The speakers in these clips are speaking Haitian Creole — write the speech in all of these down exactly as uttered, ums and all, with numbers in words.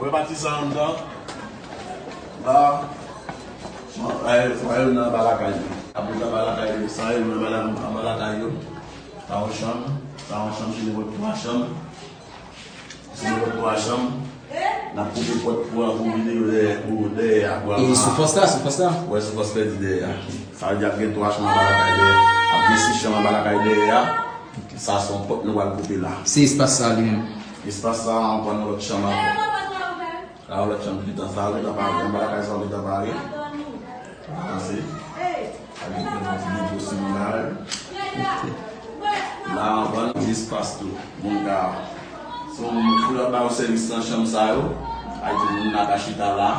Wè pati sa anndan. La, sa yo nan anba lakay yo. Apre anba lakay yo, sa yo nan anba la- anba lakay yo. Sa yon chanm, sa yon chanm, se nenpòt twa chanm. Se nenpòt twa chanm. N ap koupe pòt pou an pou videyo dèyè, pou dèyè a, pou E sou fòs la, sou fòs la. Wè, sou fòs pèdi dèyè a. Sa vle di ap gen twa chanm anba lakay dèyè. Ap gen sis chanm anba lakay dèyè a. Sa se yon pòt nou pral koupe la. Se espas sa li menm. Espas sa, an pran yon lòt chanm ankò. Sa yon lòt chanm ki gentan, sa yo gentan pare. Anba lakay sa yo gentan pare. Avanse. Sa gentan fini gwo simonay. La, an pran yon espas tou. Moun ka, si yon moun foule ap ba yo sèvis nan chanm sa yo, ay di moun la ka chita la.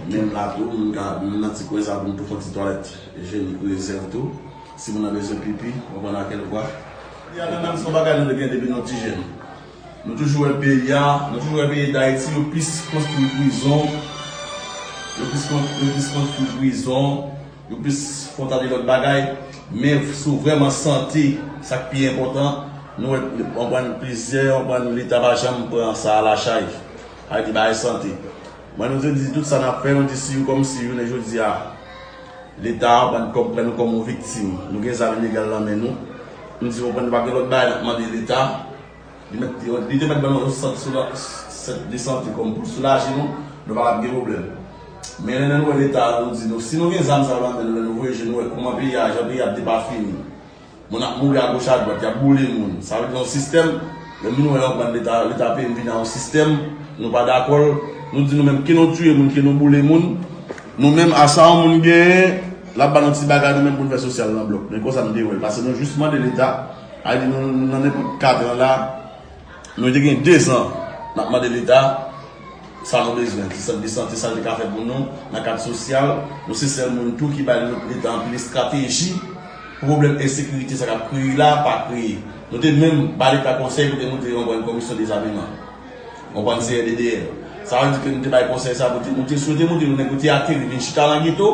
Menm la tou, moun ka, menm nan ti kwen sa pou nou tou fè yon ti twalèt ijenik rezèv tou. Si moun nan bezwen pipi, ou konprann a kèl vwa. Peyi a nan menm se yon bagay nou te gen depi nou ti jèn. Nou toujou wè peyi a, nou toujou wè peyi Dayiti, yo plis konstwi prizon, yo plis kon- yo plis konstwi prizon, yo plis fè yon ta de lòt bagay, men si w vrèman sante, sa k pi enpòtan, nou wè, w konprann plizyè, w konprann Leta pa janm pran sa alachay. Sa vle di bagay sante. Mwen, nou te di tout sa n ap fè, nou di si yo kòmsi jounen jodi a, Leta a pran kòm, pran nou kòm yon viktim. Nou gen zam ilegal nan men nou. Nou di, konprann, nou pa gen lòt bagay n ap mande Leta. Li mèt, li te mèt ban nou yon sant sou la, sant de sante kòm pou soulaje nou, nou pa t ap gen pwoblèm. Men lè nou wè Leta a, nou di nou, si nou gen zam sa yo nan men nou, lè nou voye je nou wè kòman peyi a, jan peyi a depafini. Moun ap mouri agoch adwat, y ap boule moun. Sa vle di yon sistèm, lè nou wè yon bann Leta, Leta peyi m vin a yon sistèm, nou pa dakò l, nou di nou menm ke nou tiye moun, ke nou boule moun, nou menm a sa yon moun genyen, l ap ba nou ti bagay nou menm pou n fè sosyal nan blòk. Men konsa m te wè l, paske nou jis mande Leta, sa vle di nou nan nenpòt katran la, nou te gen dezan n ap mande Leta sa nou bezwen, ti sant de sante sa l te ka fè pou nou nan kad sosyal. Nou se sèl moun tou ki bay Leta anpil estrateji pou pwoblèm ensekirite sa k ap kreye la pa kreye. Nou te menm bay Leta konsèy pou te moute yon bann komisyon dezameman, yon bann C R D D L. Sa vle di ke nou te bay konsèy sa pou te moute, si yo te moute yon nèg pou te ateri vin chita nan geto,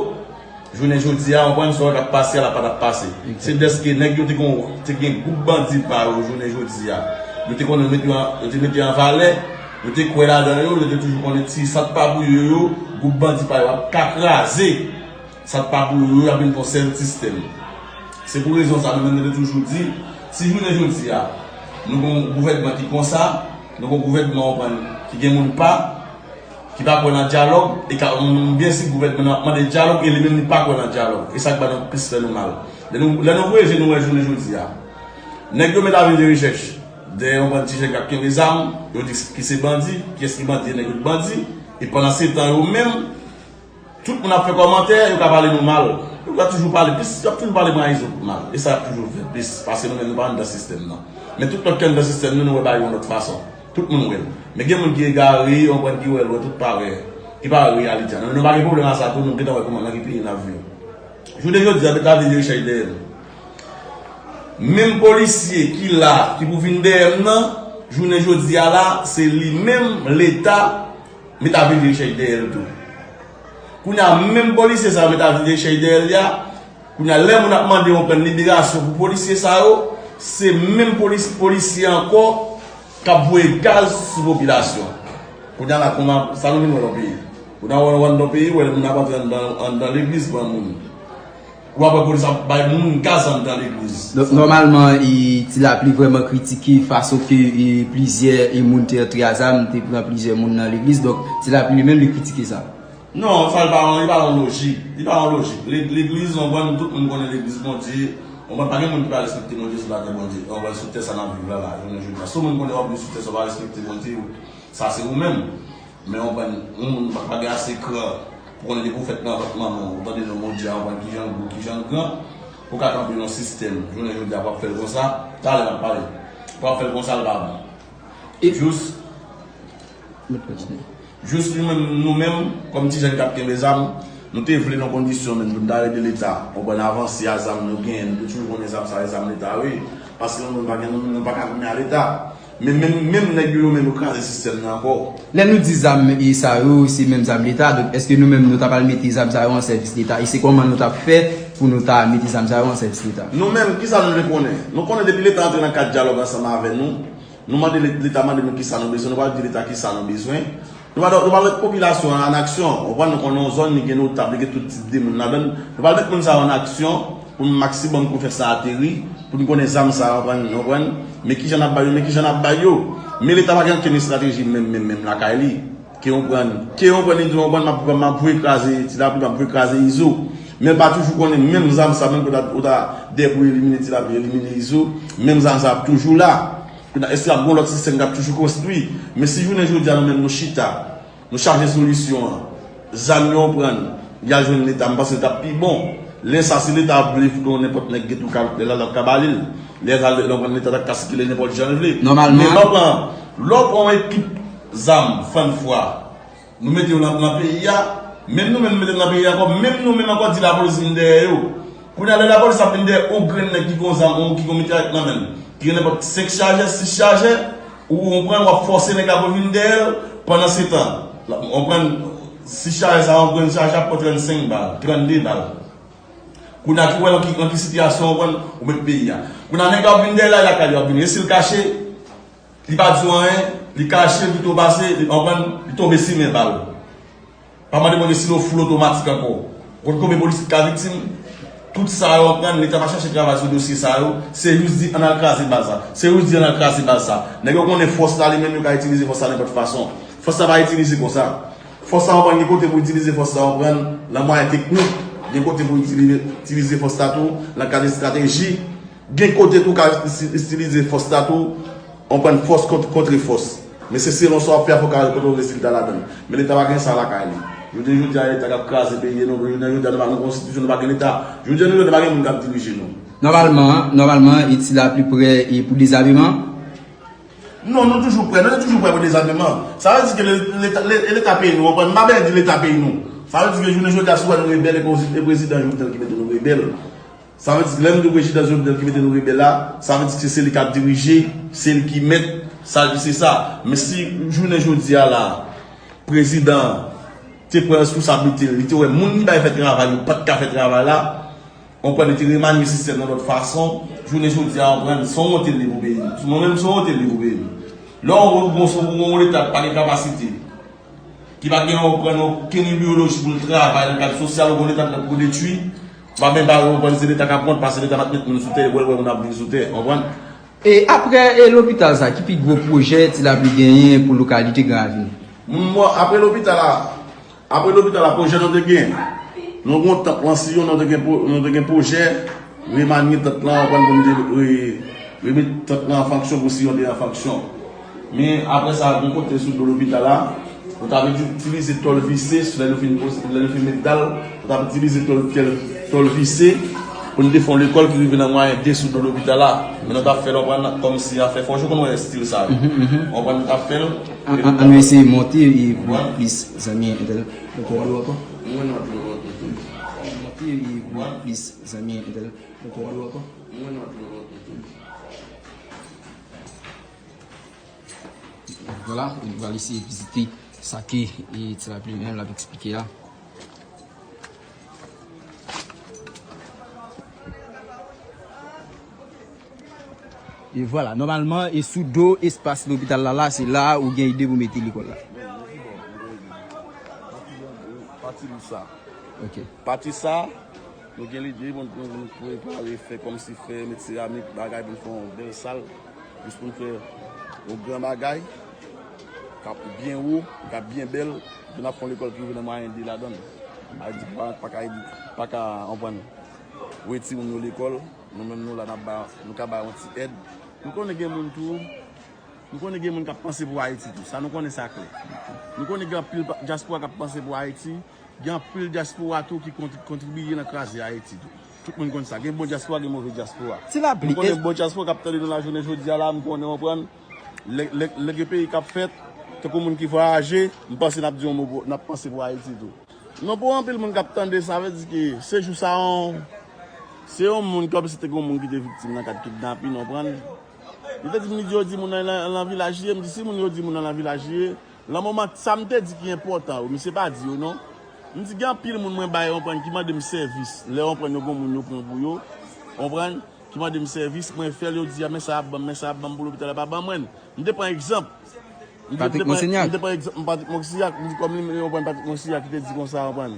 jounen jodi a, w konprann sa w wè k ap pase a la pa t ap pase. Se dèske nèg yo te gen, te gen gwoup bandi pa yo jounen jodi a. Yo te konnen yo mete yo an, yo te mete yo an valè, yo te kwè ladan yo, yo te toujou konnen ti sa k pa pou yo yo, gwoup bandi pa yo ap ka kraze sa k pa pou yo yo, y ap vin fè yon sèl sistèm. Se pou rezon sa, nou menm nou te toujou di, si jounen jodi a, nou gen yon gouvènman ki konsa, nou gen yon gouvènman, w konprann, ki gen moun pa, ki pa kwè nan dyalòg, e ka, m, m byen si gouvènman nan ap mande dyalòg, e li menm li pa kwè nan dyalòg. E sa k ba nou plis fè nou mal. Lè nou, lè nou voye je nou wè jounen jodi a, nèg yo mete avi de rechèch dèyè yon bann ti jèn k ap kenbe zam, yo di ki se bandi, kiyès ki bandi, nèg yo t bandi, e pandan se tan yo menm, tout moun ap fè kòmantè, yo ka pale nou mal. Yo ka toujou pale plis, y ap toujou pale Mayizo mal. E sa y ap toujou fè plis, paske nou menm nou pa anndan sistèm nan. Men tout lòt ki anndan sistèm nan, nou wè bagay yo yon lòt fason. Tout moun wè l. Men gen moun ki egare, yon bann ki wè l, wè tout parèy. Ki pa wè reyalite a. Nou, nou pa gen pwoblèm a sa tou, nou gentan wè kòman nan ki peyi n ap viv. Jounen jodi a, met avi de rechèch dèyè nou. Menm polisye ki la, ki pou vin dèyè m nan, jounen jodi a la, se li menm, Leta, met avi de rechèch dèyè l tou. Kounye a, menm polisye sa yo met avi de rechèch dèyè l la, kounye a, lè moun ap mande yon pèn liberasyon pou polisye sa yo, se menm polis, polisye ankò k ap voye gaz sou popilasyon. Kounye a la, kòman, sa nou vin wè nan peyi? Kounye a, w wè nan peyi, w wè moun ap antre anndan, anndan legliz pran moun. W ap wè polis ap bay moun gaz anndan legliz. Donk, nòmalman, e, Ti Lapli vrèman kritike fason ke, e, plizyè, e, moun te antre a zam, te pran plizyè moun nan legliz. Donk, Ti Lapli li menm, li kritike sa. Non, sa li pa, li pa yon lojik. Li pa yon lojik. Le-, legliz, w konprann, tout moun konnen legliz Bondye. W konprann, pa gen moun ki pa respekte Bondye sou latè Bondye. W konprann, sou tè sa n ap viv la, la, jounen jodi a. Si yon moun konnen w ap viv sou tè sa, w pa respekte Bondye, sa se ou menm. Men w konprann, yon moun pa, pa gen ase kran pou konnen depi w fèt nan vant manman w, ou tande non Bondye a, w konprann kijan l gwo, kijan l gran, pou w ka kanpe nan yon sistèm. Jounen jodi a, w ap fè l konsa, talè n ap pale. W ap fè l konsa, l pa bon. E jous, jous nou menm, nou menm, kòm ti jèn k ap kenbe zam, nou te vle nan kondisyon menm pou n ta ede Leta, w konprann, avanse a zam nou genyen, nou te toujou konnen zam sa, e zam Leta, wi. Paske nou menm pa gen, nou menm nou pa ka goumen a Leta. Men menm, menm nèg yo, yo menm yo kraze sistèm nan ankò. Lè nou di zam e sa yo, se menm zam Leta, donk èske nou menm nou ta pral mete zam sa yo an sèvis Leta? E se kòman nou t ap fè pou nou ta mete zam sa yo an sèvis Leta? Nou menm, kisa nou vle konnen? Nou konnen depi Leta antre nan kad dyalòg ansanm avè nou, nou mande Le-, Leta mande nou kisa nou bezwen, nou pral di Leta kisa nou bezwen. Nou pral, nou pral met popilasyon an an aksyon. Ou konprann, nou konnen yon zòn, li gen notab, li gen tout tip de moun ladan l. Nou pral met moun sa yo an aksyon pou n maksimòm kou fè sa ateri, pou n konnen zam sa yo, konprann, konprann. Men kijan n ap bay yo, men kijan n ap bay yo. Men Leta pa gen okenn estrateji menm, menm, menm lakay li. Ke yon pran, ke yon pran, li di yon pran, m ap, m ap voye kraze Ti Lapli, m ap voye kraze Izo. Men l pa toujou konnen menm zam sa, menm kote ou ta dèyè pou elimine Ti Lapli, elimine Izo, menm zam sa ap toujou la. Kounye a, èske ap gen yon lòt sistèm k ap toujou konstwi? Men si jounen jodi a nou menm nou chita, nou chache solisyon an, zam yo pran, y al jwenn Leta, m panse l t ap pi bon. Lè sa, si Leta ap vle fout yon nenpòt nèg geto kalòt, lè la, l ap ka ba li l. Lè sa, lè w pran Leta t ap ka sikile nenpòt jan l vle. Nòmalman. Men lè w pran, lè w pran yon ekip zam, fann fwa, nou mete yo nan, nan peyi a, menm nou menm nou mete yo nan peyi a ankò, menm nou menm ankò di lapolis vin dèyè yo. Kounye a, lè lapolis ap vin dèyè yon grenn nèg ki gon zam, ou ki gon mitrayèt nan men l, ki gen nenpòt senk chajè, sis chajè, ou konprann, w ap fòse nèg la pou l vin dèyè l, pandan se tan, w konprann, sis chajè sa, yon grenn chajè ap pran trannsenk bal, trannde bal. Kounye a, ki wè nan ki, nan ki sitiyasyon, ou konprann, ou met peyi a. Kounye a, nèg la ap vin dèyè la, lakay yo ap vin, e si l kache, li pa di w anyen, li kache, li twopase, li, w konprann, li tonbe simen bal. Pa mande Bondye si l yon foul otomatik ankò. Ou konn konbyen polisye ki ka viktim? Tout sa yo, w konprann, Leta pa chache travay sou dosye sa yo. Se jis di, ann al kraze baz la. Se jis di, ann al kraze baz sa. Nèg yo konnen fòs la, li menm, yo ka itilize fòs la nenpòt fason. Fòs la pa itilize konsa. Fòs la, w konprann, gen kote pou itilize fòs la, w konprann, nan mwayen teknik. Gen kote pou itilize, itilize fòs la tou, nan kad estrateji. Gen kote tou ka isi-, itilize fòs la tou, w konprann, fòs kont-, kontre fòs. Men se selon sa w ap fè a, fò w ka rekontre rezilta ladan l. Men Leta pa gen sa lakay li. Jounen jodi a, Leta k ap kraze peyi nou, jounen jodi a, nou pa gen konstitisyon, nou pa gen Leta. Jodi a, nou jodi a, pa gen moun k ap dirije nou. Nòmalman, nòmalman, e Ti Lapli prè e pou dezameman? Non, nou toujou prè, nou te toujou prè pou dezameman. Sa vle di ke le-, Leta, le-, Leta peyi nou, w konprann, m pa bezwen di Leta peyi nou. Sa vle di ke jounen jodi a, si w wè nou rebèl, e prezidan Jovenel ki mete nou rebèl. Sa vle di, lè m di w prezidan Jovenel ki mete nou rebèl la, sa vle di ke se li k ap dirije, se li ki mèt, sa l di se sa. Men si jounen jodi a la, prezidan an te pran responsablite l, li te wè moun li bay fè travay yo pa t ka fè travay la, w konprann, li te remanye sistèm nan lòt fason, jounen jodi a, w konprann, se yon wont li ye pou peyi nou. Mwen menm, se yon wont li ye pou peyi nou. Lè w wè w gon, w gon Leta ki pa gen kapasite, ki pa gen, w konprann, okenn ideoloji pou l travay nan kad sosyal, ou konn Leta k ap pran detwi, w pa menm pa konprann se Leta k ap wont, paske Leta pa t met moun sou tè, epi w wè moun ap viv sou tè, w konprann? E apre, e lopital sa, ki pi gwo pwojè Ti Lapli genyen pou lokalite Gran Ravin? Bon, apre lopital la, apre lopital la, pwojè nou te gen, nou gon tanp lan Siyon, nou te gen pwo-, nou te gen pwojè, remanye tant lan, w konprann, pou n te re-, remet tant lan an fonksyon pou Siyon te an fonksyon. Men apre sa, gon kote sou do lopital la, nou t ap itilize tòl vise, lè nou fin poze, lè nou fin met dal, nou t ap itilize tòl, tòl, tòl vise pou n te fè yon lekòl ki rive nan mwayen de sou do lopital la. Men nou t ap fè l, w konprann, kòmsi afè fò, w konn wè estil sa yo. W konprann, nou t ap fè l. An, an, an nou eseye monte e vin plis zanmi entèl. Monte e vin plis zanmi entèl. Vwala, nou pral eseye vizite sa ke, e, Ti Lapli li menm l ap eksplike a. E vwala, nòmalman, e sou do espas lopital la, la, se la ou gen ide pou mete lekòl la. Pati sa. Ok. Pati sa, nou gen lide pou n, pou n, pou n prepare, fè kòmsi fè, met seramik, bagay, pou n fè yon bèl sal. Jis pou n fè yon gran bagay, k ap byen wo, k ap byen bèl, epi n ap fè yon lekòl ki rive nan mwayen de ladan l. Sa vle di paran pa ka ede, pa ka, w konprann, voye timoun yo lekòl, nou menm nou la, n ap ba, nou ka bay yon ti èd. Nou konnen gen moun tou, nou konnen gen moun k ap panse pou Ayiti tou, sa nou konnen sa klè. Nou konnen gen anpil pa-, dyaspora k ap panse pou Ayiti, gen anpil dyaspora tou ki kontri-, kontribiye nan kraze Ayiti tou. Tout moun konn sa. Gen bon dyaspora, gen move dyaspora. Ti Lapli, nou konnen bon dyaspora k ap tande nou lajounen jodi a la, m konnen, w konprann. Lè, lè, lè gen peyi k ap fèt, tankou moun ki vwayaje, m panse n ap di yon mo pou, n ap panse pou Ayiti tou. Non, pou anpil moun k ap tande, sa vle di ke se jou sa yon, se yon moun kòmsi te gen yon moun ki te viktim nan kad kidnapin, w konprann. Li te di m, li di yo di moun nan nan, nan vilaj li ye, m di si moun yo di moun nan nan vilaj li ye, Nan moman sa m te di ki enpòtan yo, misye pa di yo non. M di gen anpil moun mwen bay, w konprann, ki mande m sèvis. Lè, w konprann, yo gon moun yo pran pou yo, w konprann, ki mande m sèvis, mwen fè l, yo di, a, men sa y ap ban m, men sa y ap ban m pou lopital la, pa ban mwen l. M te pran egzanp. Patrick Monsignac. M te pran egzanp Patrick Monsignac, m di kòm li menm, ou konprann, Patrick Monsignac ki te di konsa, ou konprann.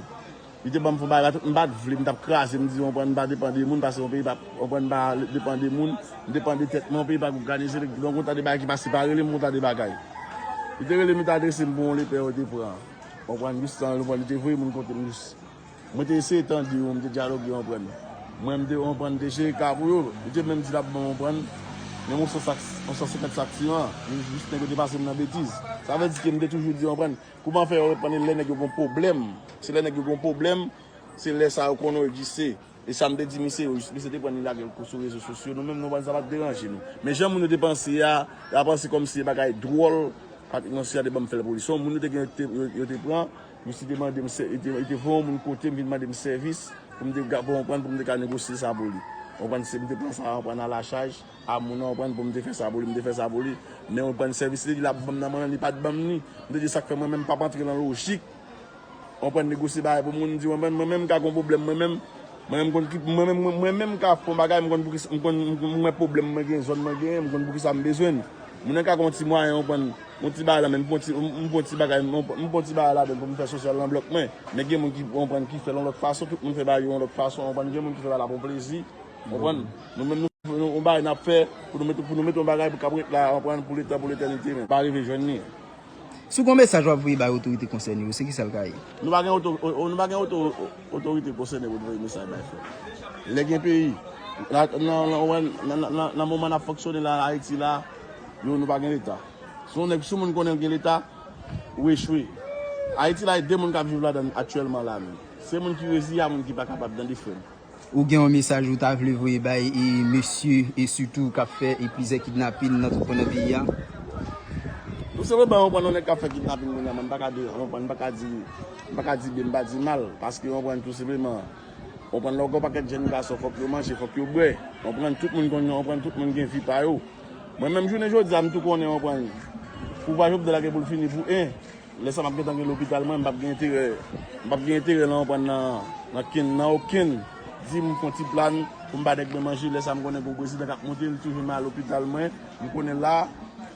Li te ban m fon bagay, m pa t vle, m t ap kraze, m di, ou konpran, m pa depann de moun, paske yon peyi pa, ou konprann, m pa depann de moun, m depann de tèt mwen, yon peyi pa k òganize, donk, yon ta de bagay ki pa separe li, m yon ta de bagay. Li te rele m, li te adrese m pou yon lepè yo te pran. Ou konprann, jis tan, ou konprann, li te voye moun kote m, jis. Mwen te eseye tande yo, mwen te dyaloge, w konprann. Mwen, m te, w konprann, m te cheri ka pou yo. Li te menm di l ap ban m, w konprann, menm yon san sak, yon san senkant sak siman. Jis, jis nèg yo te pase m nan betiz. Sa vle di ke m te toujou di, w konprann, kouman fè yo reponn lè nèg yo gon pwoblèm. Se lè nèg yo gon pwoblèm, se lè sa yo konnen yo egziste. E sa m te di misye, yo, misye te pran li lage l sou rezo sosyo. Nou menm, nou konprann, sa pa t deranje nou. Men jan moun yo te panse a, yo panse kòmsi e bagay dwòl, Patrick Monsignac te ban m fè l pou li. Se yon moun yo te gen, te, yo, yo te pran, Misye te mande m sè-, li te, li te voye yon moun kote m, vin mande m sèvis pou m te ka, pou w konprann, pou m te ka negosye sa pou li. W konprann, se m te pran sa, w konprann, alachaj a moun nan, w konprann, pou m te fè sa pou li, m te fè sa pou li. Men w konprann, sèvis li, li ap ban m nan, mwen menm, li pa t ban m ni. M te di sa k fè mwen menm m p ap antre nan lojik, w konprann, negosye bagay pou moun, m di, mwen menm, mwen menm m ka gon pwoblèm, mwen menm, mwen menm, mwen konn ki, mwen menm, mwen, mwen menm m ka fè yon bagay, m konn pou ki, m konn, m, m wè pwoblèm mwen genyen, zòn mwen genyen, m konn pou ki sa m bezwen l. Moun nan ka gon ti mwayen, w konprann, yon ti bagay la, men m pran ti, m, m pran ti bagay, m, m pran ti bagay ladan l pou m fè sosyal nan blòk mwen. Men gen moun ki, w konprann, ki fè l yon lòt fason, tout moun fè bagay yo yon lòt fason, w konprann, gen moun ki fè bagay la pou plezi, w konprann. Nou menm, nou, nou, yon bagay n ap fè, pou nou mete, pou nou mete yon bagay pou k ap ret la, w konprann, pou letan, pou letènite, men pa rive jwenn li. Si w gon mesaj w ap voye bay otorite konsène yo, se kisa l ka ye? Nou pa gen oto-, o-, o-, nou pa gen oto-, o-, otorite konsène pou nou voye mesaj bay frè. Lè gen peyi, nan, nan, nan, nan, nan, nan moman n ap fonksyone la, Ayiti la, yo, nou pa gen leta. Si yon nèg, si yon moun konnen l gen leta, ou echwe. Ayiti la, e de moun k ap viv ladan l aktyèlman la menm. Se moun ki reziye a moun ki pa kapab, tande frè m. Ou gen yon mesaj ou ta vle voye bay e mesye e sitou k ap fè e plizyè kidnapin nan tout kwen nan peyi a? Tou senpleman, w konprann, yon nèg k ap fè kidnapin kounye a, mwen, m pa ka di, w konprann, m pa ka di, m pa ka di byen, m pa di mal, paske, w konprann, tou senpleman, w konprann, lè w gen yon pakèt jèn gason, fòk yo manje, fòk yo bwè, w konprann, tout moun konn, w konprann, tout moun gen vi pa yo. Mwen menm, jounen jodi a, m tou konnen, w konprann, pouvwa Jovenel la gen pou l fini pou en. Lè sa m ap gentan gen lopital mwen, m p ap gen enterè, m p ap gen enterè nan, w konprann, nan, nan kenn, nan okenn. Di m fè yon ti plan pou m ba nèg mwen manje, lè sa m konnen gen yon prezidan k ap monte, li toujou m al lopital mwen, m konnen la,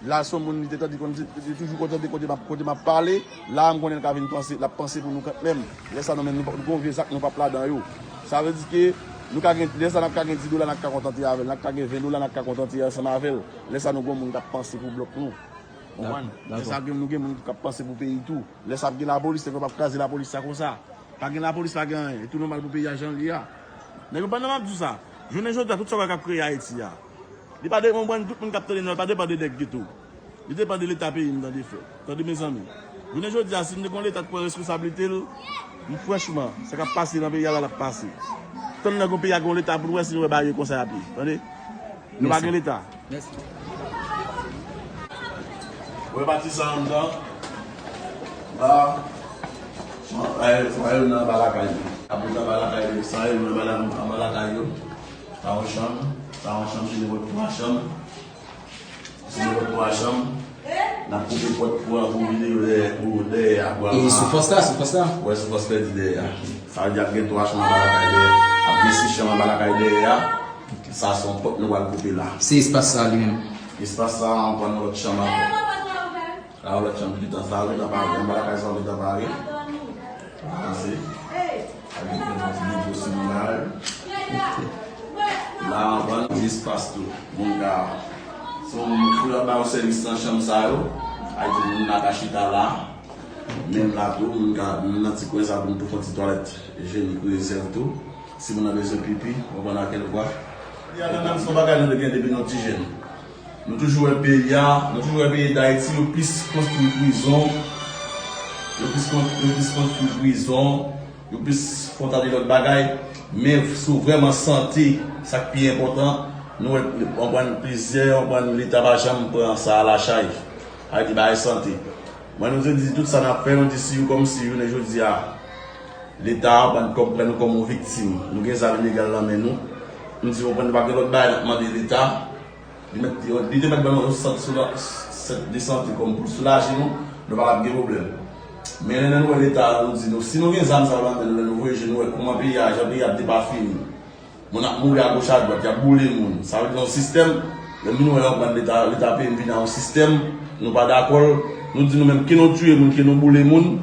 la se yon moun li te tande konn, li toujou konn tande kote m ap, kote m ap pale, la m konnen l ka vin panse, l ap panse pou nou kanmenm. Lè sa nou menm, nou pa, nou gen yon vye zak, nou p ap ladan yo. Sa vle di ke nou ka gen, lè sa n ap ka gen dis dola, n ap ka kontante avè l, n ap ka gen ven dola, n ap ka kontante ansanm avè l. Lè sa nou gen yon moun k ap panse pou blòk nou. Konprann? Dakò. Se sa ke nou gen moun k ap panse pou peyi tou. Lè sa ap gen lapolis, nèg yo p ap kraze lapolis sa konsa. Pa gen lapolis, pa gen anyen. E tou nòmal pou peyi a jan l ye a. Nèg yo, pandan m ap di w sa, jounen jodi a, tout sa w wè k ap kreye Ayiti a, li pa de, konprann, tout moun k ap tande nou, li pa depann de nèg geto. Li depann de leta peyi m, tande frè. Tande mezanmi. Jounen jodi a, si m te gen yon leta k pran responsablite l, m franchman, sa k ap pase nan peyi a la, l ap pase. Tann nan gen yon peyi a gen yon leta pou n wè si nou wè bagay yo konsa y ap ye. Tande? Nou pa gen leta. Mèsi. Wè pati sa anndan. La, mwen, mwen, mwen nan anba lakay li. Apre sa anba lakay li, sa yo nan anba la-, anba lakay yo. Sa yon chanm, sa yon chanm, se nenpòt twa chanm. Se nenpòt twa chanm. N ap koupe pòt pou an pou videyo dèyè, pou dèyè a, pou an. E sou fòs la, sou fòs la? Wè, sou fòs pèdi dèyè a. Sa vle di ap gen twa chanm anba lakay dèyè. Ap gen sis chanm anba lakay dèyè a. Sa se yon pòt nou pral koupe la. Se espas sa li menm? Espas sa, an pran yon lòt chanm ankò. Sa yon lòt chanm ki gentan pare, gentan pare. Anba lakay sa, gentan pare. Avanse. Sa gentan fè yon ti depo sou muraj. La, an pran yon espas tou. Moun ka, si yon moun fè ba yo sèvis nan chanm sa yo, ay di moun la ka chita la. Menm la tou, moun ka, menm nan ti kwen sa pou nou tou fè yon ti twalèt ijenik rezèv tou. Si moun nan bezwen pipi, w konprann, a kèlkwa. Peyi a nan, nan, se yon bagay nou te gen depi nou ti jèn. Nou toujou wè peyi a, nou toujou wè peyi Dayiti, yo plis konstwi prizon, yo plis kon-, yo plis konstwi prizon, yo plis fè yon ta de lòt bagay. Men si w vrèman sante, sa k pi enpòtan, nou wè, w konprann, plizyè, w konprann, leta pa janm pran sa alachay. Sa vle di bagay sante. Mwen, nou te di tout sa n ap fè, nou di si yo kòmsi jounen jodi a, leta a pran kòm, pran nou kòm yon viktim. Nou gen zam ilegal nan men nou. Nou di, w konprann, nou pa gen lòt bagay n ap mande leta. Li mèt, li te mèt ban nou yon sant sou la, sant de sante kòm pou soulaje nou, nou pa t ap gen pwoblèm. Men lè nou wè leta a, nou di nou, si nou gen zam sa yo nan men nou, lè nou voye je, nou wè kòman peyi a, jan peyi a depafini. Moun ap mouri agoch adwat, y ap boule moun. Sa vle di yon sistèm, lè m vin wè yo pran leta, leta peyi m vin a yon sistèm, nou pa dakò l, Nou di nou menm, ke nou tiye moun, ke nou boule moun,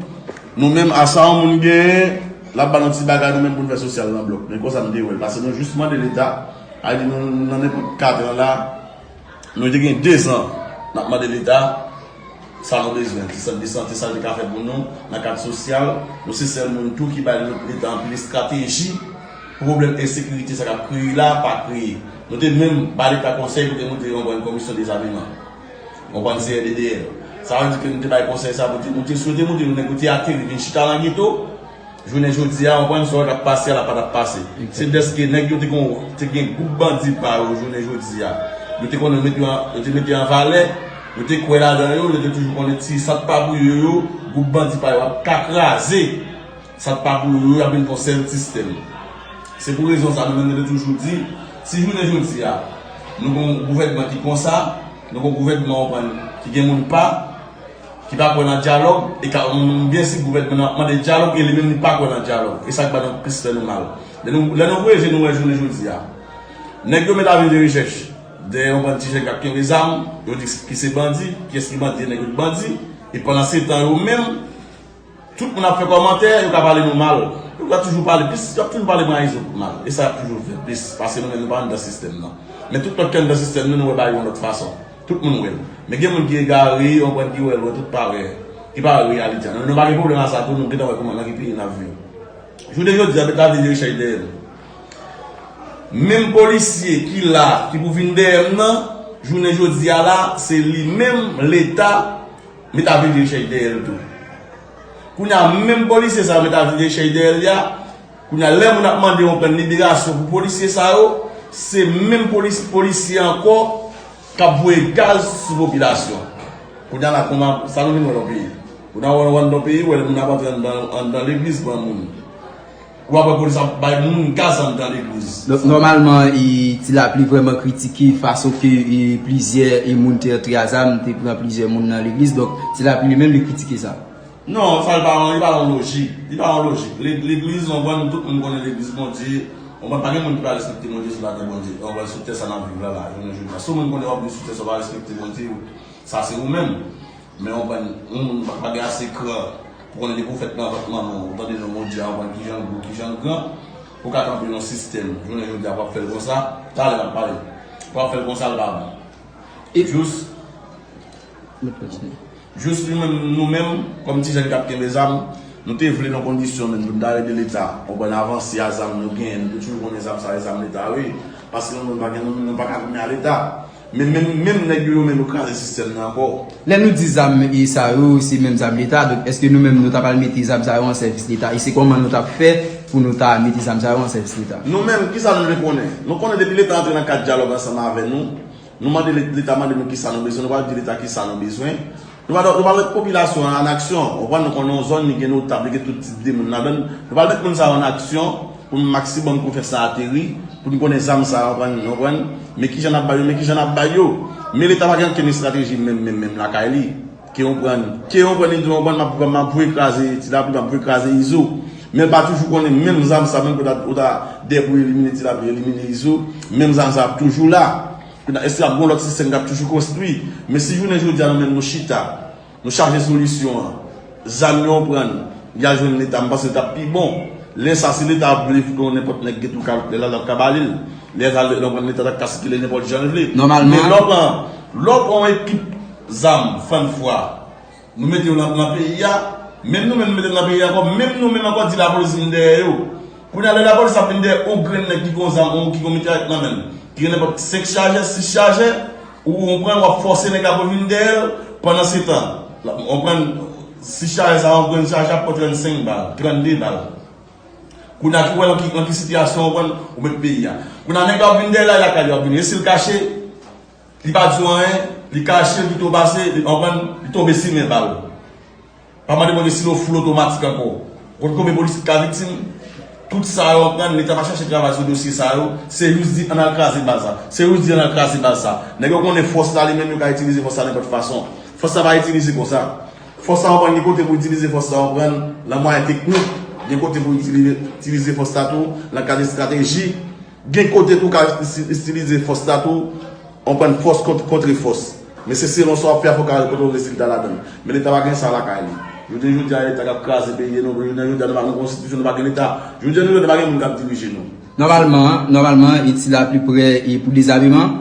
nou menm, a sa yon moun genyen, l ap ba nou ti bagay, nou menm pou n fè sosyal nan blòk. Men konsa m te wè l. Paske nou jis mande Leta, a di nou nan nenpòt katran la, nou te gen dezan n ap mande Leta sa nou bezwen, ti sant de sante, sa l te ka fè pou nou nan kad sosyal. Nou se sèl moun tou ki bay Leta anpil estrateji pou pwoblèm ensekirite sa k ap kreye la pa kreye. Nou te menm bay Leta konsèy pou te monte yon komisyon dezameman. Konprann, se D D L. Sa vle di ke nou te bay konsèy sa pou te, nou te swete monte yon nèg, nou te ateri, vin chita nan geto. Jounen jodi a, konprann, sa w wè k ap pase a la pa t ap pase. Se dèske nèg yo te gen, te gen gwoup bandi pa yo jounen jodi a. Yo te konnen met yo an, yo te mete an valè, yo te kwè ladan yo, yo te toujou konnen ti sa t pa pou yo yo, gwoup bandi pa yo ap ka kraze. Sa t pa pou yo yo, y ap vin fè yon sèl sistèm. Se pou rezon sa nou menm nou te toujou di, si jounen jodi a, nou gon gouvènman ki konsa, nou gon gouvènman, konprann, ki gen moun pa, ki pa kwè nan dyalòg, e ka, m, m byen si gouvènman nan ap mande dyalòg, e li menm li pa kwè nan dyalòg. E sa k ba nou plis fè nou mal. Lè nou, lè nou voye je nou wè jounen jodi a, nèg yo met avi de rechèch dèyè yon bann ti jèn k ap kenbe zam, yo di ki se bandi, kiyès ki bandi, nèg yo t bandi, e pandan se tan yo menm, tout moun ap fè kòmantè, yo ka pale nou mal. Yo ka toujou pale plis, y ap toujou pale mwen a Izo mal. E sa y ap toujou fè plis, paske nou menm nou pa anndan sistèm nan. Men tout lòt ki anndan sistèm nan, nou wè bagay yo yon lòt fason. Tout moun wè l. Men gen moun ki egare, yon pwen ki wè l, wè tout parèy, ki pa wè reyalite a. Nou, nou pa gen pwoblèm a sa tou, nou gentan wè kòman nan ki peyi n ap viv. Jounen jodi a, met avi de rechèch dèyè nou. Menm polisye ki la, ki pou vin dèyè m nan, jounen jodi a la, se li menm, Leta, met avi de rechèch dèyè l tou. Kounye a, menm polisye sa yo met avi de rechèch dèyè l la, kounye a, lè moun ap mande yon pran liberasyon pou polisye sa yo, se menm polis, polisye ankò k ap voye gaz sou popilasyon. Kounye a la, kòman, sa nou vin wè nan peyi? Kounye a, w wè nan peyi, w wè moun ap antre anndan, anndan legliz pran moun. Ou ap wè polis ap bay moun gaz anndan legliz. Donk, nòmalman, e, Ti Lapli vrèman kritike fason ke, e, plizyè, e, moun te antre a zam, te pran plizyè moun nan legliz. Donk, Ti Lapli li menm, li kritike sa. Non, sa li pa, li pa yon lojik. Li pa yon lojik. Le-, legliz, on konn, tout moun konnen legliz Bondye. On konn, pa gen moun ki pa respekte Bondye sou latè Bondye. On konn, sou tè sa n ap viv la, la, jounen jodi a. Si yon moun konnen w ap viv sou tè sa, w pa respekte Bondye, sa se ou menm. Men w konprann, yon moun pa, pa gen ase kran pou konnen de pwofèt nan vant manman w, ou tande non Bondye a, w konprann kijan l gwo, kijan l gran, pou w ka kanpe yon sistèm, jounen jodi a, pou w ap fè l konsa, talè n ap pale. Pou w ap fè l konsa, l pa bon. E jous, jous li menm, nou menm, kòm ti jèn k ap kenbe zam, nou te vle nan kondisyon menm, pou n ta ede Leta, w konprann, avanse a zam nou genyen, nou te toujou konnen zam sa, e zam Leta, wi. Paske nou menm pa gen, nou menm nou pa ka goumen a Leta. Men menm, menm nèg yo, yo menm yo kraze sistèm nan ankò. Lè nou di zam e sa yo, se menm zam Leta, donk èske nou menm nou ta pral mete zam sa yo an sèvis Leta? E se kòman nou t ap fè pou nou ta mete zam sa yo an sèvis Leta? Nou menm, kisa nou vle konnen? Nou konnen depi Leta antre nan kad dyalòg ansanm avè nou, nou mande Le-, Leta mande nou kisa nou bezwen, nou pral di Leta kisa nou bezwen. Nou pa, nou pa met popilasyon an, an aksyon. Ou konprann, nou konnen yon zòn, li gen notab, li gen tout tip de moun ladan l. Nou pa met moun sa yo an aksyon pou n maksimòm konfyans la ateri, pou n konnen zam sa yo, konprann, konprann. Men kijan n ap bay yo, men kijan n ap bay yo. Men Leta pa gen okenn estrateji menm, menm, menm lakay li. Ke konprann, ke konprann, li di konprann, m ap, m ap voye kraze Ti Lapli, m ap voye kraze Izo. Men l pa toujou konnen menm zam sa, menm ke w ta, w ta dèyè pou elimine Ti Lapli, elimine Izo, menm zam sa ap toujou la. Kounye a, èske ap gen yon lòt sistèm k ap toujou konstwi? Men si jounen jodi a nou menm nou chita, nou chache solisyon an, zam yo pran, y al jwenn Leta, m panse l t ap pi bon. Lè sa, si Leta ap vle fout yon nenpòt nèg gen tou kalòt lè la, l ap ka ba li l. Lè sa, lè w pran Leta t ap ka sikile nenpòt jan l vle. Nòmalman. Men lè w pran, lè w pran yon ekip zam, fann fwa, nou mete yo nan, nan peyi a, menm nou menm nou mete yo nan peyi a ankò, menm nou menm ankò di lapolis vin dèyè yo. Kounye a, lè lapolis ap vin dèyè yon grenn nèg ki gon zam, yon ki gon mitrayèt nan men l, ki gen nenpòt senk chajè, sis chajè, ou, ou pran, w ap fòse nèg la pou l vin dèyè l, pandan se tan, w pran sis chajè sa, yon grenn chajè ap pran trannsenk bal, trannde bal. Kounye a, ki wè nan ki, nan ki sitiyasyon w pran, ou met peyi a. Kounye a, nèg la ap vin dèyè la, e lakay li ap vini. E si l kache, li pa di w anyen, li kache, li kite w pase, li, w konprann, li tonbe simen bal. Pa mande Bondye si l yon foul otomatik ankò. Ou konn konbyen polisye k ka viktim? Tout sa yo, w konprann, Leta pa chache travay sou dosye sa yo, se jis di ann al kraze baz la. Se jis di ann al kraze baz sa. Nèg yo konnen fòs la, li menm yo ka itilize fòs la nenpòt fason. Fòs la pa itilize konsa. Fòs la, w konprann, gen kote pou itilize fòs la, w konprann, nan mwayen teknik, gen kote pou itilize, itilize fòs la tou, nan kad estrateji. Gen kote tou ka isi-, itilize fòs la tou, w konprann, fòs kont-, kontre fòs. Men se selon sa w ap fè a, fò w ka pote yon rezilta ladan l. Men Leta pa gen sa lakay li. Jounen jodi a, Leta k ap kraze peyi nou, jounen jodi a, nou pa gen konstitisyon, nou pa gen Leta. Jounen jodi a, nou pa gen moun k ap dirije nou. Nòmalman, nòmalman, e Ti Lapli prè e pou dezameman?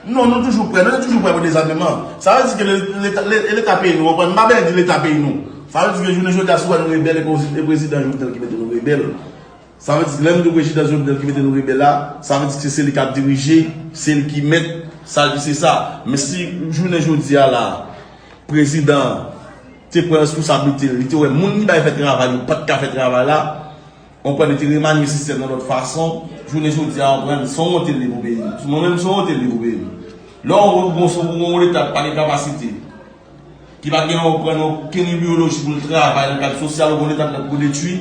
Non, nou toujou prè, nou te toujou prè pou dezameman. Sa vle di ke le- Leta le- Leta peyi nou, konprann? M pa bezwen di Leta peyi nou. Sa vle di ke jounen jodi a, si w wè nou rebèl, e prezidan Jovenel ki mete nou rebèl. Sa vle di, lè m di w prezidan Jovenel ki mete nou rebèl la, sa vle di ke se li k ap dirije, se li ki mèt, sa l di se sa. Men si jounen jodi a la, prezidan an te pran responsablite l, li te wè moun li bay fè travay yo pa t ka fè travay la, w konprann, li te remanye sistèm nan lòt fason, jounen jodi a, w konprann, se yon wont li pou peyi. Mwen menm, se yon wont li pou peyi. Lè w gon, gon, gon Leta ki pa gen kapasite, ki pa gen, w konprann, okenn ideyoloji pou l travay nan kad sosyal, ou gon Leta k ap pran detwi,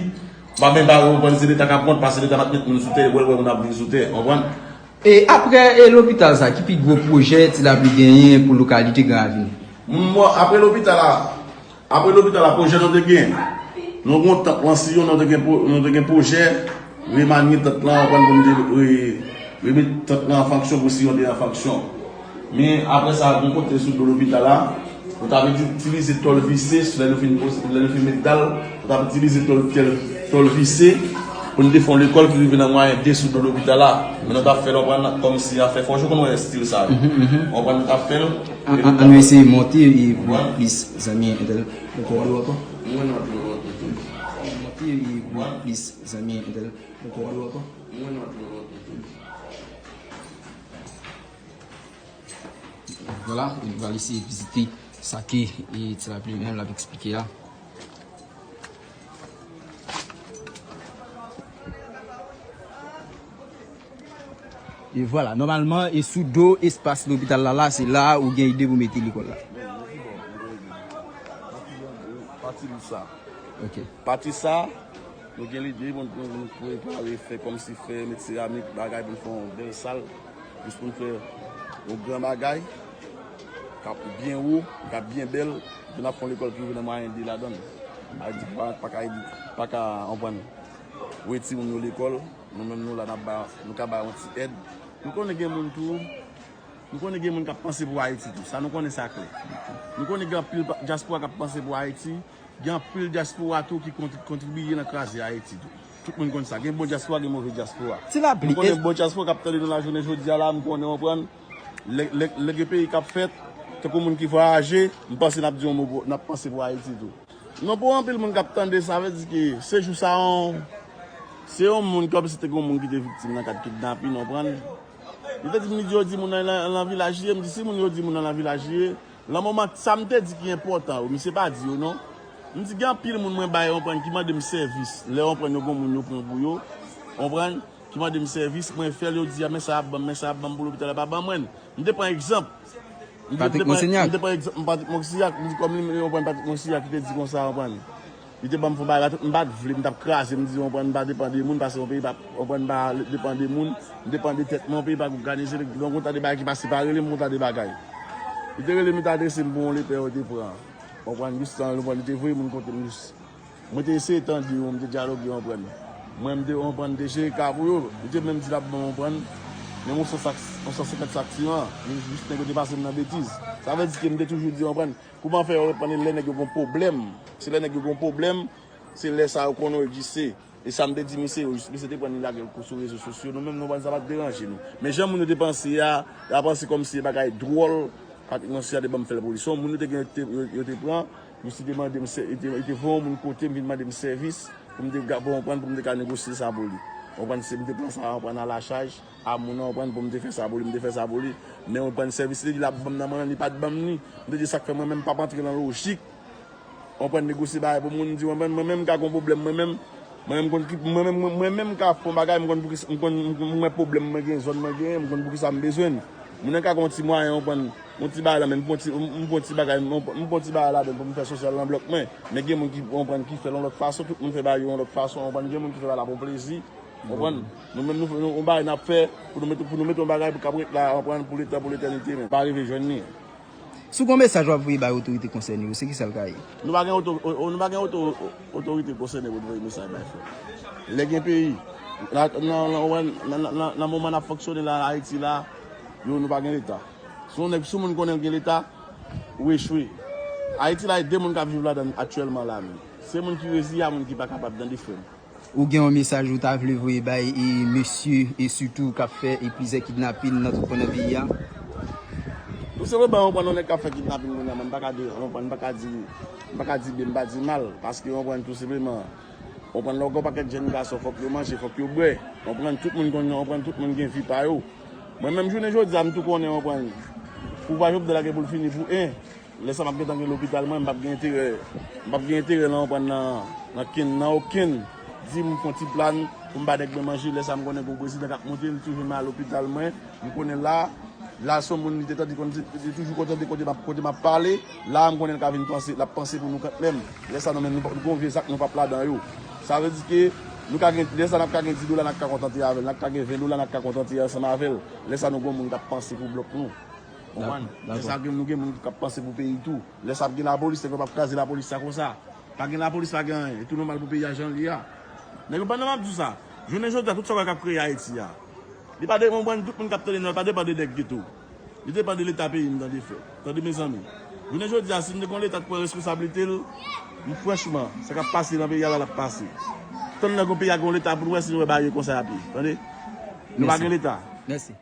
pa menm pa, w konprann, se Leta k ap kont, paske Leta pa t met moun sou tè, wè, wè, moun ap viv sou tè, w konprann? E apre, e lopital sa, ki pi gwo pwojè Ti Lapli genyen pou lokalite Gran Ravin? Bon, apre lopital la, apre lopital la, pwojè nou te gen, nou gon tank lan Siyon, nou te gen pwo- nou te gen pwojè remanye tank lan, w konprann, pou nou te re- remet tank lan an fonksyon, pou Siyon te an fonksyon. Men apre sa, gon kote sou do lopital la, nou t ap itilize tòl vise, lè nou fin poze- lè nou fin met dal, nou t ap itilize tòl tèl tòl vise pou nou te fè yon lekòl ki rive nan mwayen de sou do lopital la. Men nou t ap fè l, w konprann, kòmsi afè fò, ou konn wè estil sa yo. W konprann, nou t ap fè l. An nou eseye monte e pou plis zanmi entèl. Monte e pou plis zanmi entèl. Vwala, nou pral eseye vizite sa ke e Ti Lapli menm l ap eksplike a. E vwala, nòmalman, e sou do espas lopital la, la, se la ou gen ide pou mete lekòl la. Pati sa. Ok. Pati sa, nou gen lide, bon, nou, nou prepare, fè kòmsi fè, met seramik, bagay, pou n fè yon bèl sal, jis pou n fè yon gran bagay, k ap byen wo, k ap byen bèl, epi n ap fè yon lekòl ki rive nan mwayen de ladan l. Sa vle di, pa, pa ka ede, pa ka, w konprann, voye timoun yo lekòl, nou menm nou la, n ap ba, nou ka bay yon ti èd. Nou konnen gen moun tou, nou konnen gen moun k ap panse pou Ayiti tou, sa nou konnen sa klè. Nou konnen gen anpil pa- dyaspora k ap panse pou Ayiti, Gen anpil dyaspora tou ki kontri- kontribiye nan kraze Ayiti tou. Tout moun konn sa. Gen bon dyaspora, gen move dyaspora. Ti Lapli, nou konnen bon dyaspora k ap tande nou lajounen jodi a la, m konnen, w konprann. Lè, lè, lè gen peyi k ap fèt, tankou moun ki vwayaje, m panse n ap di yon mo pou, n ap panse pou Ayiti tou. Non, pou anpil moun k ap tande, sa vle di ke se jou sa yon, se yon moun kòmsi te gen yon moun ki te viktim nan kad kidnapin, w konprann. Li te di m, li di yo di moun nan nan vilaj li ye, m di si moun yo di moun nan nan vilaj li ye, Lan moman sa m te di ki enpòtan yo, misye pa di yo non. M di gen anpil moun mwen bay, w konprann, ki mande m sèvis. Lè w konprann yo gon moun yo pran pou yo, w konprann, ki mande m sèvis, mwen fè l, yo di a men sa y ap ban m, men sa y ap ban m pou lopital la pa ban mwen. M te pran egzanp. M te- m Patrick te pran- Monsignac. M te pran egzanp Patrick Monsignac, m di kòm li, w konprann, Patrick Monsignac ki te di konsa, w konprann. Li te ban m fon bagay la, tout m pa t vle, m t ap kraze, m di, w konprann, m pa depann de moun, paske yon peyi pa, w konprann, m pa depann de moun, m depann de tèt mwen, yon peyi pa k òganize, donk, yon ta de bagay ki pa separe li, m konn ta de bagay. Li te rele m, li te adrese m pou yon lepè yo te pran. W konprann, jis tan, w konprann, li te voye moun kote m, jis. Mwen te eseye tande yo, m te dyaloge, w konprann. Mwen, m te, w konprann, m te jere ka pou yo. Li te menm di l ap ban m, w konprann, menm yon san sak, yon san senkant sak siman, jis nèg yo te pase m nan betiz. Sa vle di ke m te toujou di, w konprann, Kouman fè yo reponn lè nèg yo gon pwoblèm? Se lè nèg yo gon pwoblèm, se lè sa yo konnen yo egziste. E sa m te di misye yo, jis misye te pran li lage l sou rezo sosyo. Nou menm, nou konprann sa pa t deranje nou. Men jan moun yo te panse a, yo panse kòmsi se bagay dwòl, Patrick Monsignac te ban m fè l pou li. Se yon moun yo te gen, te- yo, yo te pran, misye te mande m sè- yo te, yo te voye yon moun kote m, vin mande m sèvis pou m te ka, pou w konprann, pou m te ka negosye sa pou li. W konprann, se m te pran sa, w konprann, alachaj. A moun nan, w konprann, pou m te fè sa pou li, m te fè sa pou li. Men w konprann, sèvis li, li ap ban m nan mwen, li pa t ban m li. M te di sa k fè mwen menm m p ap antre nan lojik, w konprann, negosye bagay pou moun, di mwen menm, mwen menm m ka gon pwoblèm mwen menm. Mwen menm m konn ki- mwen menm mwen- mwen menm m ka fè yon bagay, m konn pou ki- m konn m wè pwoblèm mwen gen, zòn mwen genyen, m konn pou kisa m bezwen l. Moun nan ka gon ti mwayen, w konprann, yon ti bagay la, men m pran ti- m pran ti bagay, m pran ti bagay ladan l pou m fè sosyal nan blòk mwen. Men gen moun ki, w konprann, ki fè l yon lòt fason, tout moun fè bagay yo yon lòt fason, w konprann, gen moun ki fè bagay la pou plezi. Konprann? Nou menm nou, nou, yon bagay n ap fè pou nou mete, pou nou mete yon bagay pou k ap ret la, konprann, pou letan, pou letènite, men pa rive jwenn li. Si w gen yon mesaj w ap voye bay otorite konsène yo, se kisa l ka ye? Nou pa gen oto- o- nou pa gen oto- o- otorite konsène pou nou voye mesaj bay frè. Lè gen peyi, nan, nan, nan, nan, nan, nan, nan moman n ap fonksyone la, Ayiti la, yo, nou pa gen Leta. Si yon nèg, si yon moun konnen l gen leta, ou echwe. Ayiti la, e de moun k ap viv ladan l aktyèlman la menm. Se moun ki reziye a moun ki pa kapab, tande frè m. Ou gen yon mesaj ou ta vle voye bay e mesye e sitou k ap fè e plizyè kidnapin nan tout kwen nan peyi a? Tou senpleman, ou konprann, yon nèg k ap fè kidnapin kounye a, mwen m pa ka di, ou konprann, m pa ka di, m pa ka di byen, m pa di mal, paske ou konprann, tou senpleman, ou konprann, lè w gen yon pakèt jèn gason, fòk yo manje, fòk yo bwè, ou konprann, tout moun konn, ou konprann, tout moun gen vi pa yo. Mwen menm, jounen jodi a, m tou konnen, ou konprann, pouvwa Jovenel la gen pou l fini pou en. Lè sa m ap gentan gen lopital mwen, m p ap gen enterè, m p ap gen enterè nan, nan, nan kenn, nan okenn. Di m fè yon ti plan pou m ba nèg mwen manje, lè sa m konnen gen yon prezidan k ap monte, li toujou men a lopital mwen. M konnen la, la se yon moun li te tande konn, li toujou konn tande kote m ap, kote m ap pale. La m konnen l ka vin panse, l ap panse pou nou kanmenm. Lè sa nou menm, nou, nou gen yon vye zak, nou p ap ladan yo. Sa vle di ke nou ka gen, lè sa n ap ka gen dis dola, n ap ka kontante avè l, n ap ka gen ven dola, n ap ka kontante ansanm avè l. Lè sa nou gen yon moun k ap panse pou blòk nou. Konprann? Lè sa gen, nou gen moun k ap panse pou peyi tou. Lè sa ap gen lapolis, nèg yo p ap kraze lapolis sa konsa. Pa gen lapolis, pa gen anyen. E tou nòmal pou peyi a jan l ye a. Nèg yo, pandan m ap di w sa, jounen jodi a, tout sa w wè k ap kreye Ayiti a, li pa depann, tout moun k ap tande nou, li pa depann de nèg geto. Li depann de leta peyi m, tande frè. Tande mezanmi. Jounen jodi a, si m te gen yon leta t pran responsablite l, m franchman, sa k ap pase nan peyi a la, l ap pase. Tann nan gen yon peyi a gen yon leta pou n wè si nou wè bagay yo konsa y ap ye. Tande? Nou pa gen leta. Mèsi.